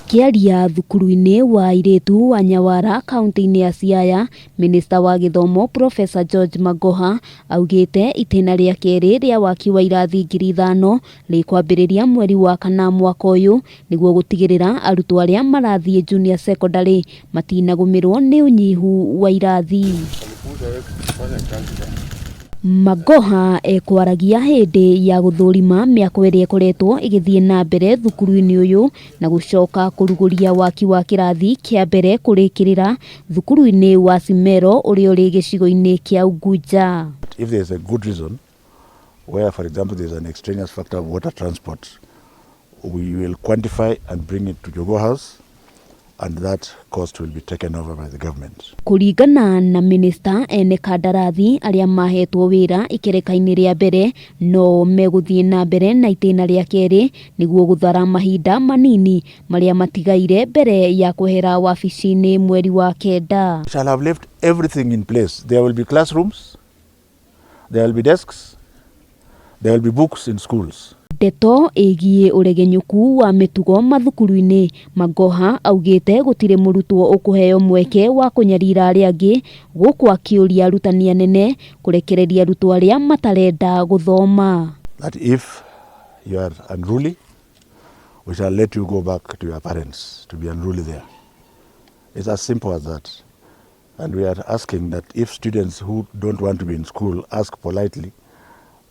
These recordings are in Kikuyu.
Akĩaria thukuru-inĩ wa airĩtu wa Nyawara kaunti-inĩ ya Siaya, Minista wa Gĩthomo Professor George Magoha augĩte itĩna rĩa kerĩ rĩa waki wa irathi 5,000 rĩkwambĩrĩria mweri wa kana mwaka ũyũ nĩguo gũtigĩrĩra arutwo arĩa marathiĩ junior secondary matinagũmĩrwo nĩ ũnyihu wa irathi. Magoha ekwaragia hĩndĩ ya gũthũrima mĩako ĩrĩa ĩkoretwo ĩgĩthiĩ na mbere thukuru-inĩ ũyũ na gũcoka kũrugũria waki wa kĩrathi kĩa mbere kũrĩkĩrĩra thukuru-inĩ wa Cimero ũrĩa ũrĩ gĩcigo-inĩ kĩa Unguja. If there is a good reason where, for example, there is an extraneous factor of water transport, we will quantify and bring it to Jogoo House, and that cost will be taken over by the government. Kũringana na minista, ene kandarathi arĩa mahetwo wĩra ikereka-inĩ rĩa mbere no megũthiĩ na mbere na itĩna rĩa kerĩ nĩguo gũthara mahinda manini marĩa matigaire mbere ya kwehera wabici-inĩ mweri wa 9. We shall have left everything in place. There will be classrooms, there will be desks, there will be books in schools. Ndeto ĩgiĩ ũregenyũku wa mĩtugo mathukuru-inĩ, Magoha augĩte gũtirĩ mũrutwo ũkũheo mweke wa kũnyarira arĩa angĩ, gũkũ akĩũria arutani anene kũrekereria arutwo arĩa matarenda gũthoma. That if you are unruly, we shall let you go back to your parents to be unruly there. It's as simple as that. And we are asking that if students who don't want to be in school ask politely,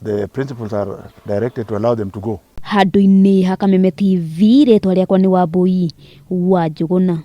the principals are directed to allow them to go. Handũ-inĩ ha Kameme TV, rĩtwa rĩakwa nĩ Wambui wa Njũgũna.